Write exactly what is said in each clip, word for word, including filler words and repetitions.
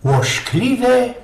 Łoszkliwe,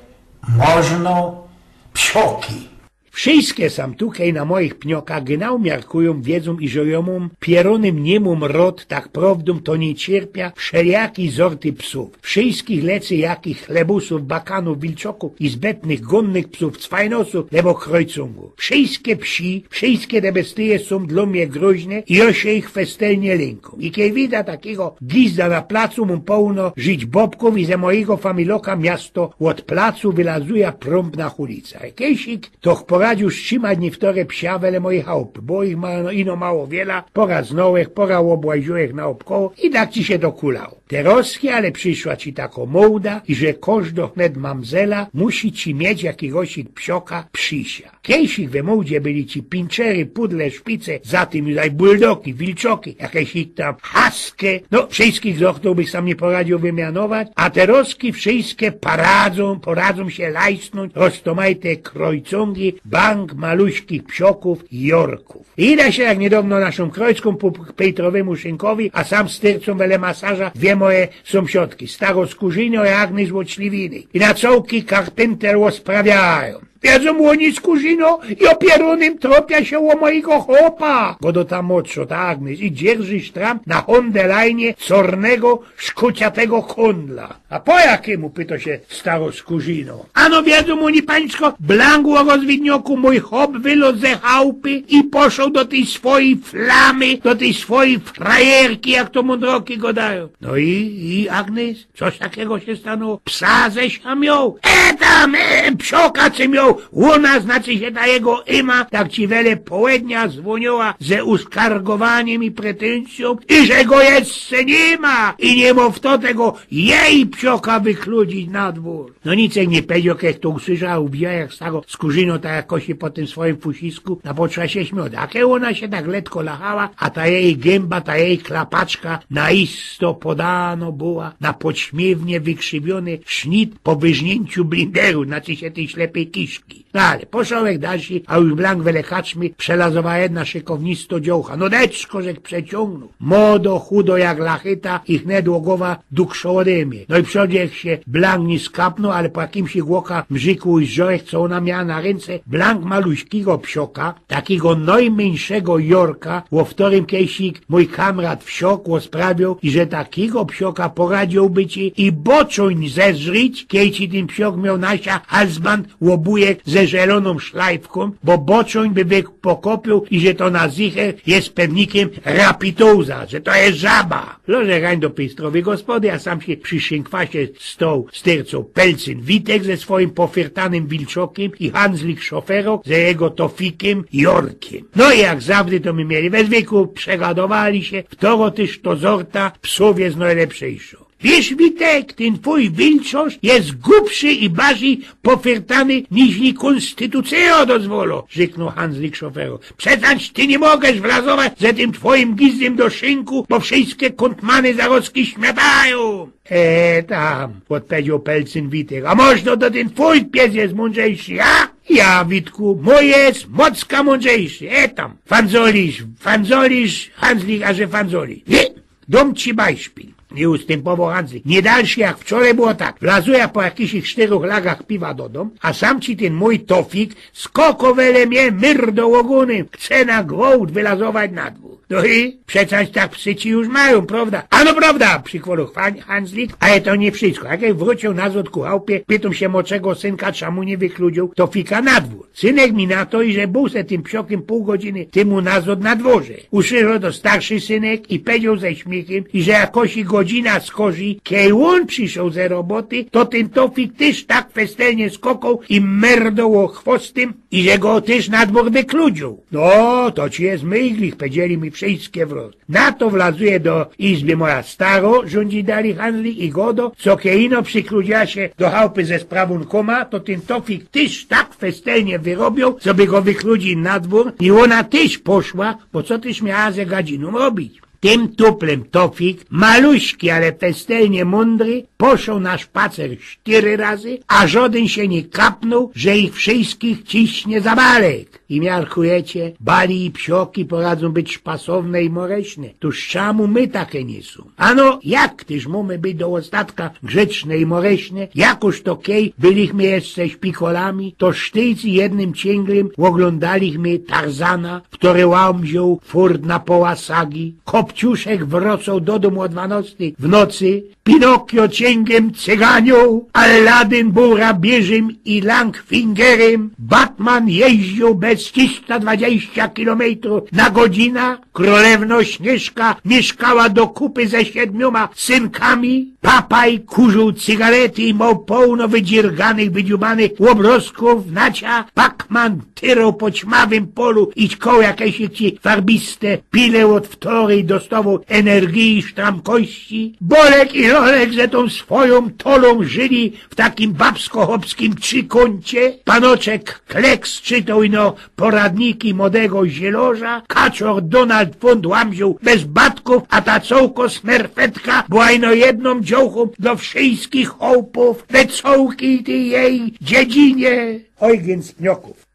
możno, psioki. Wszyjske sam tu, kej na mojich pniokach genau miarkujōm, wiedzōm, iże jŏ mōm pierōnym niymōm rŏd, tak prowdōm to niy cierpia wszelijakij zorty psōw. Wszyjskich lecy jakich chlebusōw, bakanōw, wilczokōw i zbetnych gōnnych psōw, cwajnosōw, lebo krojcōngōw. Wszyjske psi, wszyjske te bestyje sōm dlō mie groźne i jŏ sie ich festelnie lynkōm. I kej wida takigo gizda na placu, mōm połno żyć bobkōw i ze mojigo familoka miasto ôd placu wylazuja prōmb na chulica. Kejsik to ch poradziōł strzimać niywtore psia wele mojej chałpy. Było ich ma-, ino mało wiela, pora znŏłych, pora ôbłaziłych na ôbkoło i tak ci sie to kulało. Terŏzki ale prziszła ci tako moda, iże kożdo wnet mamzela musi ci mieć jakigoś psioka przi sia. Kejsik we modzie byli ci pinczery, pudle, szpice, za tym zaś buldoki, wilczoki, jakeś ich tam haske. No, wszyjskich zochtowbych sam niy poradzioł wymianować, a terŏzki wszyjske paradzōm, poradzōm sie lajsnōńć roztōmajte krojcōngi bank maluśkich psiokōw i jorkōw. I da sie jak niydŏwno naszōm krojckōm pō-, pejtrowiymu szynkowi, a sam styrcōm wele masaża dwie moje sōmsiadki, staro Skōrzino i Agnes ôd Śliwiny. I na cołki Karpynter ôsprawiajōm. Wiedzōm ôni, Skōrzino, jŏ pierōnym tropiã sie ô mojigo chłopa, godo ta modszo, ta Agnes, i dzierży sztram na hōndelajnie cornego, szkociatego kōndla. A po jakimu, pytŏ sie staro Skōrzino. Ano wiedzōm ôni, pańsko, blank ô rozwidnioku, mōj chop wylōz ze chałpy i poszoł do tyj swojij flamy, do tyj swojij frajerki, jak to mōndroki godajōm. No i, i Agnes? Coś takigo sie stanōło? Psa żeś mioł? E, tam, e, psioka żech mioł. Ô nas, znaczy sie ta jego Ima, tak ci wele połednia zwōnioła ze uskargowanim i pretynsyōm, iże go jeszcze niy ma i niy mŏ fto tego jeji psioka wykludzić na dwōr. No nic żech niy pedzioł, kej to usłysza, a uwija jak staro Skōrzino ta jakoś po tym swojim fusisku napŏczła sie śmioć. A kej ôna sie tak letko lachała, a ta jeji gymba, ta jeji klapaczka na isto podano była na podśmiywnie wykrzywiōny sznit po wyżniyńciu blinderu, znaczy sie tyj ślepyj kiszki. No ale poszołech dalszy, a już blank wele kaczmy przelazowa jedna szykownisto dziołcha. No deczko żech przeciōngnōł. Modo, chudo jak lachyta i wnet ô gowa dugszŏ ôde mie. No i przodzie żech sie blank niy skapnōł, ale po jakimś ôka mrziku ujrzołech, co ôna miała na rynce blank maluśkigo psioka, takigo nojmyńszego jorka, ô ftorym kejsik mōj kamrat wsiok ôsprawiōł, iże takigo psioka poradziołby ci i boczōń zeżrić, kej ci tyn psiok mioł na sia halsband ôbujek ze żelōnōm szlajfkōm, bo boczōń by, by pokopioł, iże to na zicher je pewnikiym rapitōza, że to je żaba. Lożech hań do pejstrowyj gospody, a sam sie przi szynkwasie stoł styrcoł Pelcyn Witek ze swojim pofyrtanym wilczokiym i Hanslik Szoferok ze jego tofikym Jorkiym. No i jak zawdy to my mieli we zwyku, przegadowali sie, ftorŏ tyż to zorta psōw je nojlepszejszŏ. Wiysz, Witek, tyn twōj wilczŏrz je gubszy i barzij pofyrtany, niźli kōnstytucyjŏ dozwolŏ, rzyknōł Hanslik Szoferok. Przecańć ty niy możesz wlazować ze tym twojim gizdym do szynku, bo wszyjske kōntmany zarozki śmiotajōm. E, tam, ôdpedzioł Pelcyn Witek, a możno to tyn twōj pies je mōndrzejszy, a? Ja, Witku, mōj je mocka mōndrzejszy, e tam. Fanzolisz, fanzolisz, Hanslik, a że fanzolisz. Niy, dōm ci bajszpil. Niy ustympowoł Hanslik. Niy dalszy jak wczorej było tak. Wlazuja po jakichś sztyrōch lagach piwa do dōm, a sam ci tyn mōj tofik skokŏ wele mie myrdoł ôgōnym. Chce na gwołt wylazować na dwōr. No i przecańć tak psy ci już majōm, prowda? Ano prowda, przikwolył Hanslik, ale to niy wszysko. Jak żech wrōciył nazŏd ku chałpie, pytōm sie młodszego synka, czymu niy wykludzioł tofika na dwōr. Synek mi na to, iże bōł se tym psiokym pōł godziny tymu nazŏd na dworze. Usłyszoł to starszy synek i pedzioł ze śmiechem, iże jakoś godzina skorzij, kej ôn prziszoł ze roboty, to tyn tofik tyż tak festelnie skokoł i merdoł chwostym, iże go tyż na dwōr wykludzioł. No, to ci je myjglich, pedzieli mi wszyjske wrōst. Na to wlazuje do izby moja starŏ, rzōndzi dalij Hanslik, i godŏ, co kej ino przikludzia sie do chałpy ze sprawōnkōma, to tyn tofik tyż tak festelnie wyrobioł, coby go wykludzić na dwōr, i ôna tyż poszła, bo co tyż miała ze gadzinōm robić. Tym tuplym Tofik, maluśki, ale festelnie mōndry, poszoł na szpacer sztyry razy, a żodyn sie niy kapnōł, że ich wszyjskich ciśnie za balek. I miarkujecie, bali i psioki poradzōm być szpasowne i moreśne. Tōż czamu my take niy sōm? Ano, jak tyż mōmy być do ôstatka grzeczne i moreśne? Jakoż to kej byliśmy jeszcze szpikolami, to sztyjcy jednym ciynglym ôglōndaliśmy Tarzana, kery łamziōł furt na poła sagi, Kopciuszek wrocoł do dōmu ô dwanostej w nocy, Pinokio ciynglym cyganiōł, Aladyn bōł rabierzym i Langfingerym, Batman jeździōł bez trzysta dwadzieścia kilometrōw na godzinã, Krōlewno Śnieżka miyszkała do kupy ze siedmiōma synkami, Papaj kurzōł cygarety i moł połno wydzirganych, wydziubanych ôbrozkōw, Nacia Pacman tyroł po ćmawym polu i ćkoł jakeś ci farbiste pile ôd wtory i dostowoł energii i sztramkości. Bolek i Lolek ze tōm swojōm Tolōm żyli w takim babsko-chopskim trzikōncie. Panoczek Kleks czytoł ino poradniki modego zielorza, Kaczor Donald Fund łamziōł bez batkōw, a ta cołko Smerfetka była ino jednōm dziołchōm do wszyjskich chopōw we cołkij tyj jeji dziedzinie. Ojgyn z Pniokōw.